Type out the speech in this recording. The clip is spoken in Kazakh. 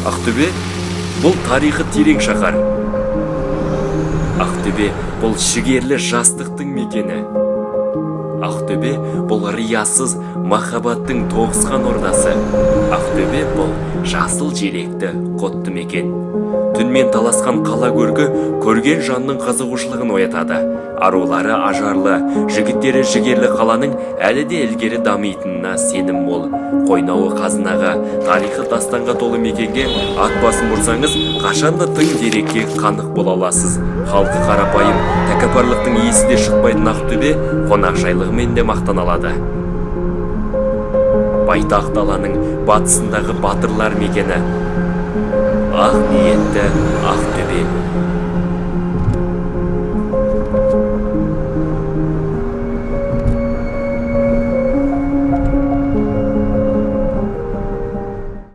Ақтөбе – бұл тарихы терең шаһар. Ақтөбе – бұл жігерлі жастықтың мекені. Ақтөбе – бұл риясыз махаббаттың тоғысқан ордасы. Ақтөбе – бұл жасыл желекті құтты мекен. Түнмен таласқан қала көркі көрген жанның қызығушылығын оятады. Арулары ажарлы, жігіттері жігерлі қаланың әлі де ілгері дамитынына сенім мол. Қойнауы қазынаға, тарихы дастанға толы мекенге ат басын бұрсаңыз, қашанда тың дерекке қанық бола аласыз. Халқы қарапайым, тәкаппарлықтың иісі де шықпайтын Ақтөбе қонақжайлығымен де мақтана алады. Байтақ даланың батысындағы батырлар мекені, ақ ниетті Ақтөбе.